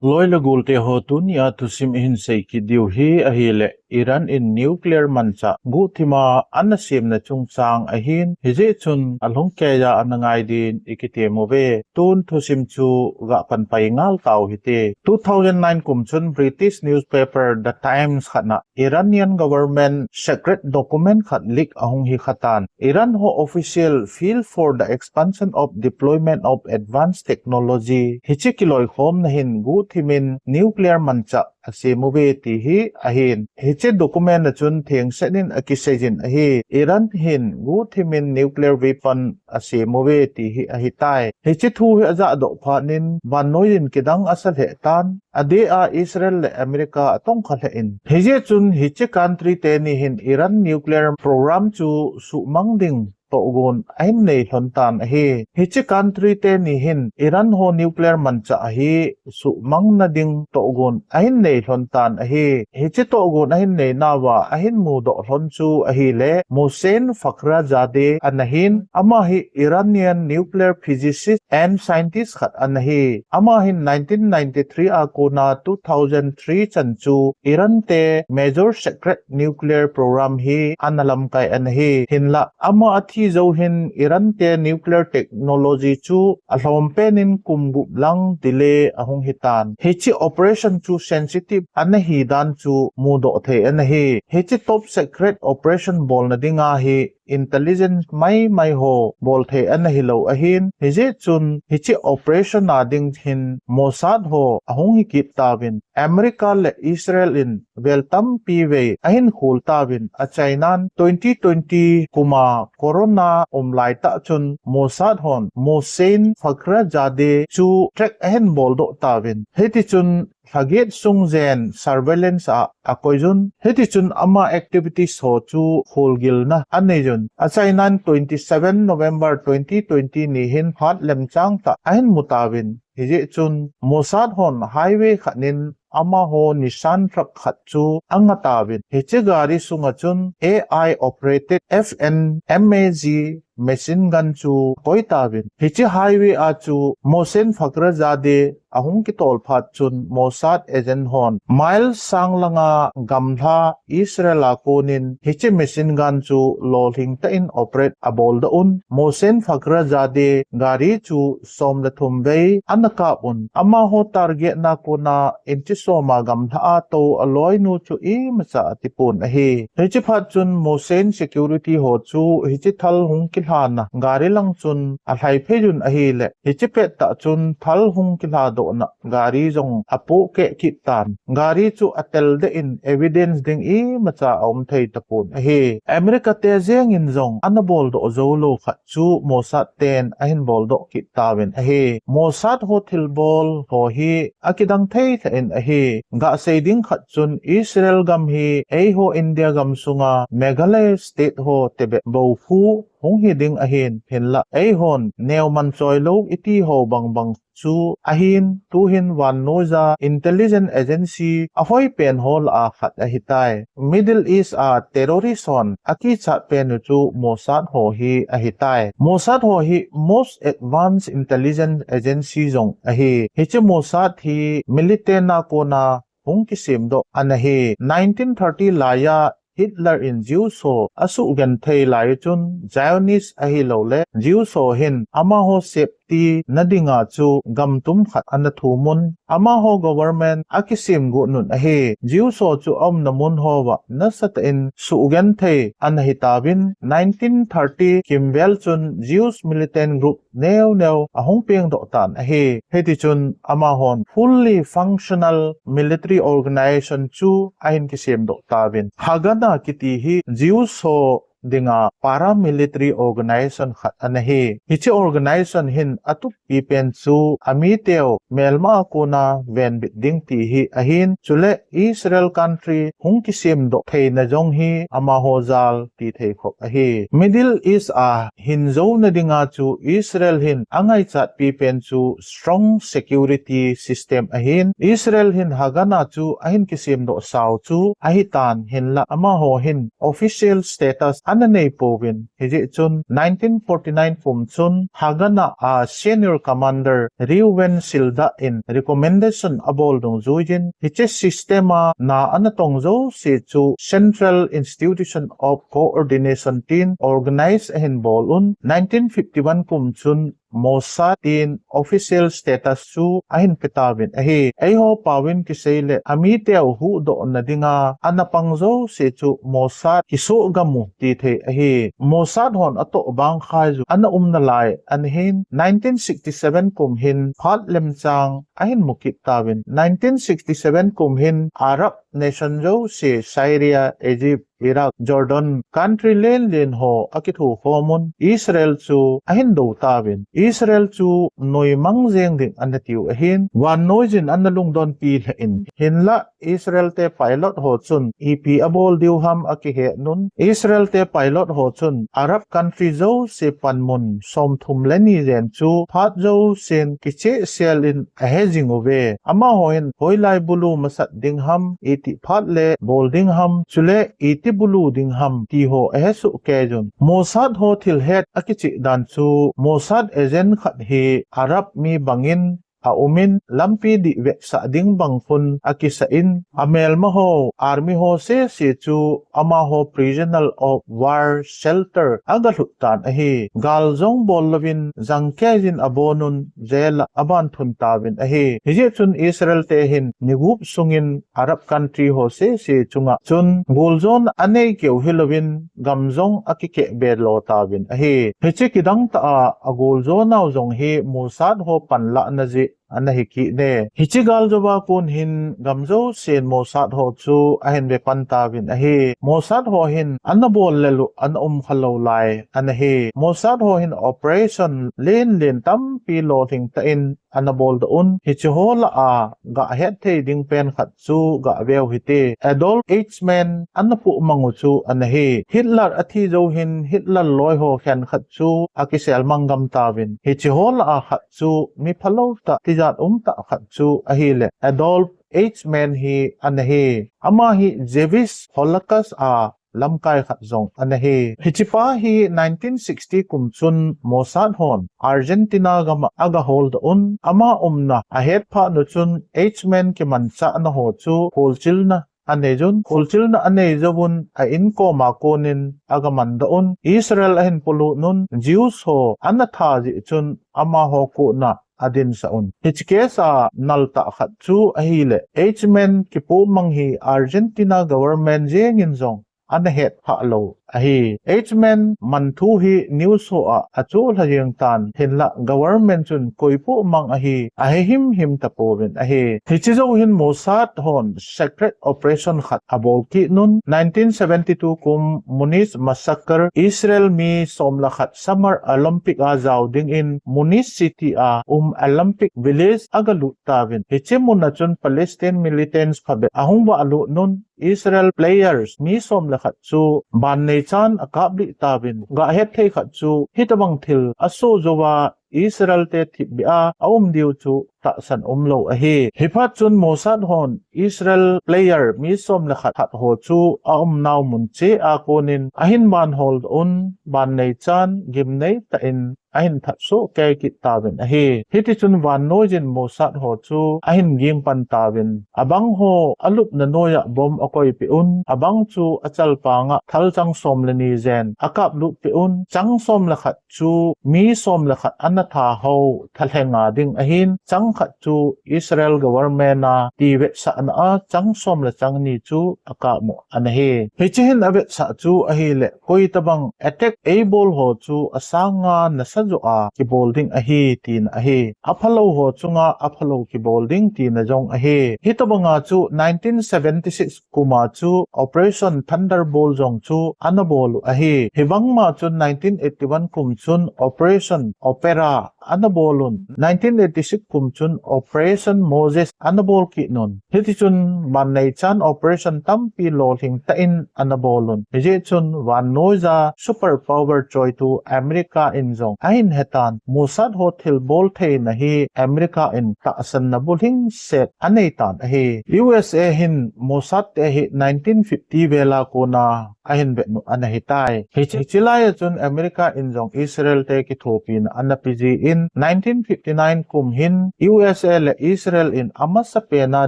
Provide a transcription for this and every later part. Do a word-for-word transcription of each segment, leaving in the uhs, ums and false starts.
Loi le gol te ho, tunia thusim ihin sei kit diu hi ahile, Iran in nuclear manchah guhthima ana semna chungchang ahin, hijeh chun alhung keiya ana ngai din ikitem uve. Tun thusim chu gapan pai ngal tau hite. Two thousand nine kum chun British newspaper The Times khatna Iranian government secret document khat leak ahung hi khatan. Iran ho official feel for the expansion of deployment of advanced technology. Hiche kiloikhomna hin guhthimin nuclear manchah asem uve ti hi ahin. Hiche document a chun thengsetin akiseijin ahi. Iran hin guhthimin nuclear weapon asem uve ti hi ahitai. Hiche thu hi ajahdoh phatnin vannoiyin kidang asa lheh tan. Adeh a Israel le America atongkha lheh in. Hijeh chun hiche country teni hin Iran nuclear program chu suhmang ding tohgon ahin nei lhon tan ahi. Hiche country teni hin Iran ho nuclear manchah hi suhmang nading tohgon ahin nei lhon tan ahi. Hiche tohgon ahin neinauva ahin mudoh lhon chu ahile Mohsen Fakhrizadeh ana hin, ama hi Iranian nuclear physicist and scientist khat ana hi. Ama hin nineteen ninety-three a kona two thousand three chan chu Iran te major secret nuclear program hi ana lamkai ana hi. Hinlah, ama athi jou hin Iran te nuclear technology chu alhom penin kum gup lang delay ahung hitan. Hiche operation chu sensitive ana hi dan chu mudoh thei ana hi. Hiche top secret operation bolna dinga hi intelligence maimai ho bol thei ana hilou ahin, hijeh chun hiche operation a ding hin Mossad ho ahung hi kit tauvin, America le Israel in vel tampi vei ahin khol tauvin, achainan twenty twenty kum a corona um laitah chun Mossad hon Mohsen Fakhrizadeh chu track ahin boldoh tauvin. Hitichun lhaget sung jen surveillance a akoiyun. Hitichun ama activities ho chu kholgilna aneiyun. Achainan twenty seven November twenty twenty ni hin phat lemchang tah ahin mu tauvin. Hijeh chun Mossad hon highway khat nin amaho Nissan truck khat chu anga tauvin. Hiche gari sunga chun A I operated F N M A G machine gun chu koi tauvin. Hiche highway a chu Mohsen Fakhrizadeh ahung kitol phat chun Mossad agent hon mile sang langa gamla Israel a konin hiche machine gun chu lolhing tah in operate aboldoh un. Mohsen Fakhrizadeh gari chu som le thum vei ana kap un. Amaho target na kona inchi som a gamla a tou aloinu chu imacha atipon ahi. Hiche phat chun Mohsen security ho chu hiche thal hung kilhana gari lang chun alhai pheiyun ahile, hiche pettah chun thal hung kilhadohna gari jong apohkeh kit tan. Gari chu atel deh in evidence ding imacha aum thei tapon ahi. America te jengin jong ana boldoh joulou khat chu Mossad ten ahin boldoh kit tauvin ahi. Mossad ho thilbol ho hi akidang thei lheh in ahi. Gah sei ding khat chun Israel gam hi eiho India gam sunga Meghalaya state ho tebeh bou khu hung hi ding ahin, hinlah eihon neo man choilou iti ho bangbang chu ahin, tuhin vannoija intelligence agency ahoipen ho lah a khat ahitai. Middle East a terrorist hon akichat penu chu Mossad ho hi ahitai. Mossad ho hi most advanced intelligence agency jong ahi. Hiche Mossad hi militant a kona hung kisemdoh ana hi. Nineteen thirty laiya Hitler in Jews ho asuhgenthei lai chun Zionist ahilouleh Jews ho hin amaho safety nadinga chu gamtum khat ana thumun. Amaho government akisem got nun ahi. Jews ho chu aumna mun hoa nasatah in suhgenthei ana hitauvin, nineteen thirty kimvel chun Jews militant group neo neo ahung pengdoh tan ahi. Hitichun amahon fully functional military organization chu ahin kisemdoh tauvin. Haganah kiti hi Jews ho dinga paramilitary organization khat ana hi. Hiche organization hin atuppi pen chu amiteu melma a kona venbit ding ti hi ahin, chule Israel country hung kisemdoh theina jong hi amaho jal ti thei khop ahi. Middle East a hin jou nadinga chu Israel hin angaichatpi pen chu strong security system ahin, Israel hin Haganah chu ahin kisemdoh sao chu ahitan, hinlah amaho hin official status ana nei pouvin, hijeh chun nineteen forty-nine kum chun Hagana a senior commander Reuven Silda in recommendation abol dungjuiyin hiche system a na ana tong jouse chu Central Institution of Coordination tin organize ahin bol un, nineteen fifty-one kum chun Mossad tin official status chu ahin pe tauvin ahi. Eiho paovin kisei le amiteu huhdoh na dinga ana pang jouse chu Mossad kisoh gam u ti thei ahi. Mossad hon atoh bangkhai ju ana um nalai ana hin nineteen sixty-seven kum hin phat lemchang ahin mu kit tauvin. Nineteen sixty-seven kum hin Arab nation jouse, Syria, Egypt, Iraq, Jordan, country len len ho akithukhom un Israel chu ahin do tauvin. Israel chu noimang jeng ding ana tiu ahin, vannoiyin ana lungdonpi lheh in. Hinlah Israel te pilot ho chun ipi abol diu ham akihet un, Israel te pilot ho chun Arab country jouse panmun somthum le ni jen chu phat jousen kichehsel in ahe jing uve. Amaho hin hoilai bulu masat ding ham, iti phat le bol ding ham, chule iti bulu ding ham ti ho ahe soh kei jun. Mossad ho thil het akicheh dan chu Mossad agent khat hi Arab mi bangin aum in, lampi dih vetsah ding bang khun akisah in, amelma ho, army ho sese chu amaho prisoner of war shelter aga lhut tan ahi. Gal jong bol louvin jangkeiyin abon un jail a aban thun tauvin ahi. Hijeh chun Israel te hin ni gup sungin Arab country ho sese chunga chun goljona anei keu hilouvin gam jong akikeh be lo tauvin ahi. Hiche kidang tah a agoljona u jong hi Mossad ho panlahna jeh ana hi kit e. Hiche gal jouva kon hin gam jousen Mossad ho chu ahin ve pan tauvin ahi. Mossad ho hin ana bol lel u ana um kha lou lai ana hi. Mossad ho hin operation len len tampi lolhing tah in ana bol doh un. Hiche ho lah a gah het thei ding pen khat chu gah veu hite. Adolf Eichmann ana puh mang u chu ana hi. Hitler athi jou hin Hitler loi ho khen khat chu akisel mang gam tauvin. Hiche ho lah a khat chu mi phalou tah, tijat um tah khat chu ahile Adolf Eichmann hi ana hi. Ama hi Jewish Holocaust a lamkai khat jong ana hi. Hiche pa hi nineteen sixty kum chun Mossad hon Argentina gam a aga hol doh un, ama umna ahet phat u chun Eichmann kimanchahna ho chu kholchilna anei jun, kholchilna anei jouvun a inkom a konin aga man doh un, Israel ahin polut un, Jews ho ana that jeh chun amaho kona adinsah un. Hiche case a nal tah khat chu ahile, Eichmann kipoh mang hi Argentina government jeng in jong ana het phah lou ahi. Eichmann man thu hi news ho a acholha jeng tan, hinlah government chun koi poh mang ahi, ahe himhim tapouvin ahi. Hiche jou hin Mossad hon secret operation khat abol kit un, nineteen seventy-two kum Munich massacre, Israel mi som le khat Summer Olympic a jao dingin Munich city a um Olympic Village aga lut tauvin. Hiche mun a chun Palestine militants phabep ahung valut un, Israel players mi som le khat chu banneichan akaplih tauvin. Gah het thei khat chu hitobang thil asoh jouva Israel te thipbeh a aum diu chu tahsan umlou ahi. Hiphat chun Mossad hon Israel player mi som le khat that ho chu aumnau mun cheh a konin ahin banhol doh un, banneichan gimnei tah in ahin that soh kei kit tauvin ahi. Hitichun vannoiyin Mossad ho chu ahin ging pan tauvin, abang ho alupna noiya bomb akoipeh un, abang chu achalpang a thalchang som le ni jen akaplut peh un, chang som le khat chu mi som le khat ana that ho thalheng a ding ahin, chang khat chu Israel government a tivetsahna a chang som le chang ni chu akap u ana hi. Hiche hin avetsah chu ahile, koitabang attack eibol ho chu asang nga nasa joh a kibol ding ahi tina ahi. Aphalou ho chunga aphalou kibol ding tina jong ahi. Hitobanga chu nineteen seventy-six kum a chu Operation Thunderbolt jong chu ana bol u ahi. Hibangma chun nineteen eighty-one kum chun Operation Opera ana bol un, nineteen eighty-six kum chun Operation Moses ana bol kit un. Hitichun banneichan operation tampi lolhing tah in ana bol un. Hijeh chun vannoija super power choitu America in jong ahin hetan, Mossad ho thilbol theina hi America in tahsanna bulhingset anei tan ahi. U S A hin Mossad te hi nineteen fifty vel a kona ahin vetnu ana hitai. Hichi, hichi lai a chun America in jong Israel te kithopina ana pe jin nineteen fifty-nine kum hin U S A le Israel in amasa pena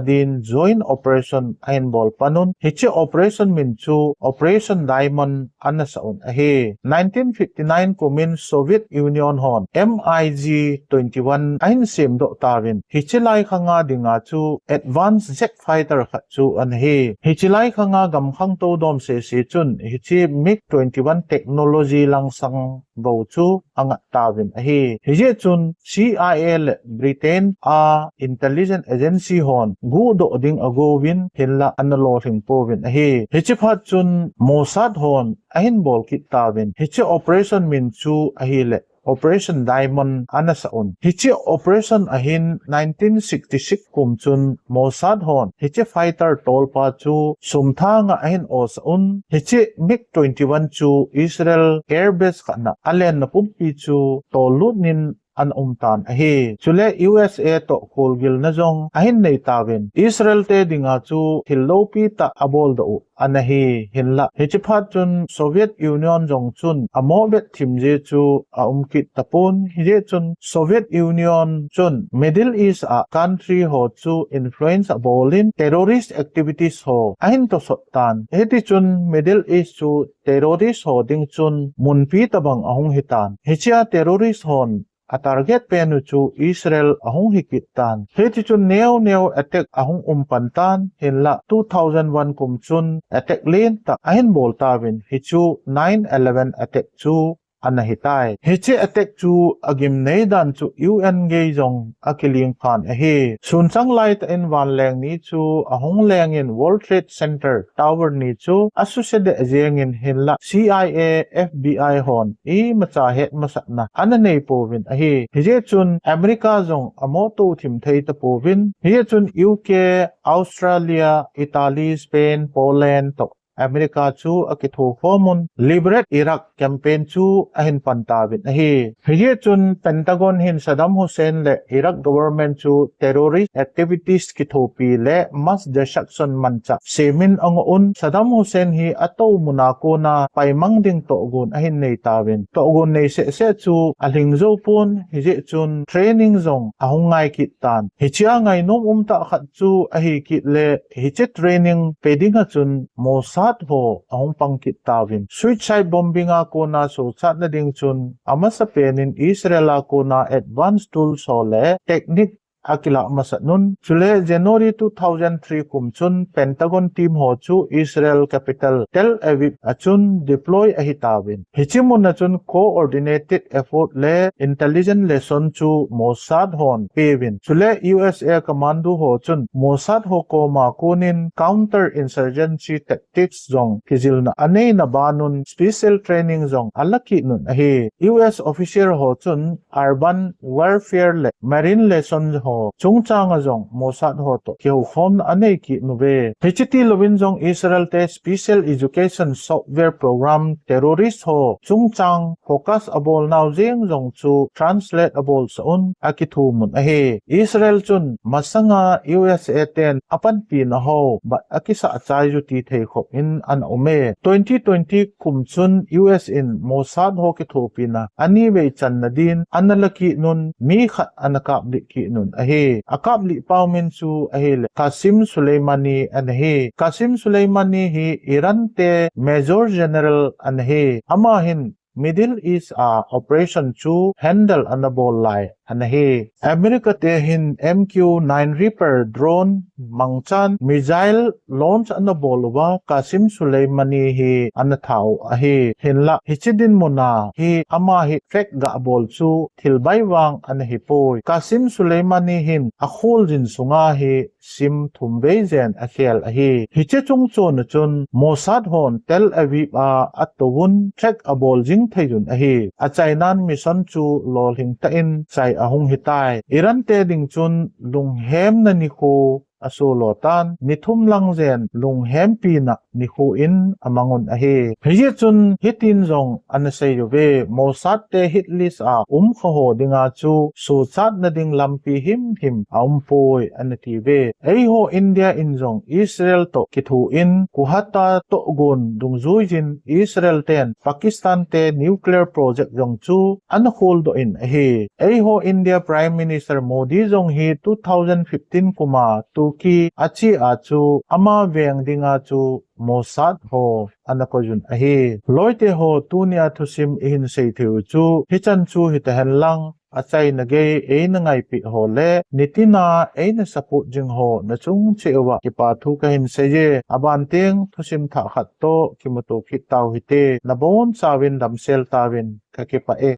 din joint operation ahin bol panun. Hichi operation min chu Operation Diamond ana sa un ahi. Nineteen fifty-nine kum in Soviet Union hon M I G twenty-one ahin semdoh tauvin. Hichi lai khanga dinga chu advanced jet fighter khat chu ana hi. Hichi lai khanga gamkhang todom sese chun hichi MiG twenty-one technology langsang bou chu angat tauvin ahi. Hijeh chun C I A le Britain a intelligence agency hon guhdoh ding agouvin hinlah ana lolhing pouvin ahi. Hichi phat chun Mossad hon ahin bol kit tauvin. Hichi operation min chu ahile Operation Diamond ana sa un. Hichi operation ahin nineteen sixty-six kum chun Mossad hon hichi fighter tolpa chu sumthanga ahin osa un. Hichi MiG twenty-one chu Israel airbase khatna alenna pumpi chu tollut nin ana um tan ahi. Chule U S A toh kholgilna jong ahin nei tauvin. Israel te dinga chu thil lopi tah aboldoh u ana hi hinlah. Hichi phat chun Soviet Union jong chun amoh bet thim je chu aum kit tapon. Hijeh chun Soviet Union chun Middle East a country ho chu influence abolin terrorist activities ho ahin tosot tan. Hiti chun Middle East chu terrorist ho ding chun munpi tabang ahung hitan. Hichia terrorist hon a target penu chu Israel ahung hi kit tan. Hiti chun neo neo attack ahung um pan tan hinlah two thousand one kum chun attack lentah ahin bol tauvin hichu nine eleven attack chu ana hitai. Hichi attack chu agimnei dan chu U N gei jong akiling phan ahi. Sunchang laitah in vanleng ni chu ahung lengin World Trade Center Tower ni chu asuse deh jengin hinlah C I A, F B I hon imacha het masatna ana nei pouvin ahi. Hijeh chun America jong amoh to thim thei tapouvin. Hijeh chun U K, Australia, Italy, Spain, Poland toh America chu akitho khomun Liberate Iraq campaign chu ahin pan tauvin ahi. Hijeh chun Pentagon hin Saddam Hussein le Iraq government chu terrorist activities kithopi le mass destruction manchah semin angoh un. Saddam Hussein hi atou muna kona paimang ding tohgon ahin nei tauvin. Tohgon nei sehseh chu alhing jou pon hijeh chun training jong ahung ngai kit tan. Hichia ngainom umtah khat chu ahi kit le hiche training pe dinga chun Mossad ho ahung pang kit tauvin. Suicide bombing a kona sochatna ding chun amasa penin Israel a kona advanced tools ho le technique akilah masat un. Chule January two thousand three kum chun Pentagon team ho chu Israel capital Tel Aviv a chun deploy ahi tauvin. Hichi muna chun coordinated effort le intelligence lesson chu Mossad hon peuvin. Chule U S A commando ho chun Mossad ho koma konin counter insurgency tactics jong kijilna aneina banun special training jong ala kit un ahi. U S official ho chun urban warfare le marine lesson ho chungchanga jong Mossad ho toh kihoukhomna anei kit uve. Hichi tilouvin jong Israel te special education software program terrorist ho chungchang focus abol nau jeng jong chu translate abol sa un akithum un ahi. Israel chun masanga U S A ten apanpina ho bat akisah chai u ti thei khop in ana um e. Twenty twenty kum chun U S in Mossad ho kithopina anivei channa din ana la kit un mi khat ana kaplih kit un ahi. Akaplih pau min chu ahile Qasem Soleimani ana hi. Qasem Soleimani hi Iran te Major General ana hi. Ama hin Middle East a operation chu handle ana bol lai ana hi. America te hin M Q nine Reaper drone mangchan missile launch ana bol uva Qasem Soleimani hi ana thau ahi. Hinlah hichi dinmuna hi ama hi track ga bol chu thil bai vang ana hi poi. Qasem Soleimani hin akholjin sunga hi sim thum vei jen akhel ahi. Hiche chungchon a chun Mossad hon Tel Aviv a atouvun track abol jing thei un ahi. Achainan mission chu lolhing tah in chai ahung hitai. Iran te ding chun lunghemna nikho aso lo tan, ni thum lang jen lunghempi na nikho in amang un ahi. Hijeh chun hitin jong ana sei uve, Mossad te hit list a um kha ho dinga chu suhchatna ding lampi himhim aumpoi ana ti uve. Eiho India in jong Israel toh kitho in Qatar toh gon dungjuiyin Israel ten Pakistan te nuclear project jong chu ana kholdoh in ahi. Eiho India Prime Minister Modi jong hi two thousand fifteen kuma Turkey ache a chu ama veng dinga chu Mossad ho ana koi un ahi. Loite ho, tunia thusim ihin sei theiyu chu hichan chu hitahen lang, achaina gei eina ngaipeh ho le nitina eina support jing ho nachung cheh uva kipa thu kahin seiye. Aban teng thusim thah khat toh kimuto kit tau hite. Nabonchauvin damsel tauvin, kakipah e.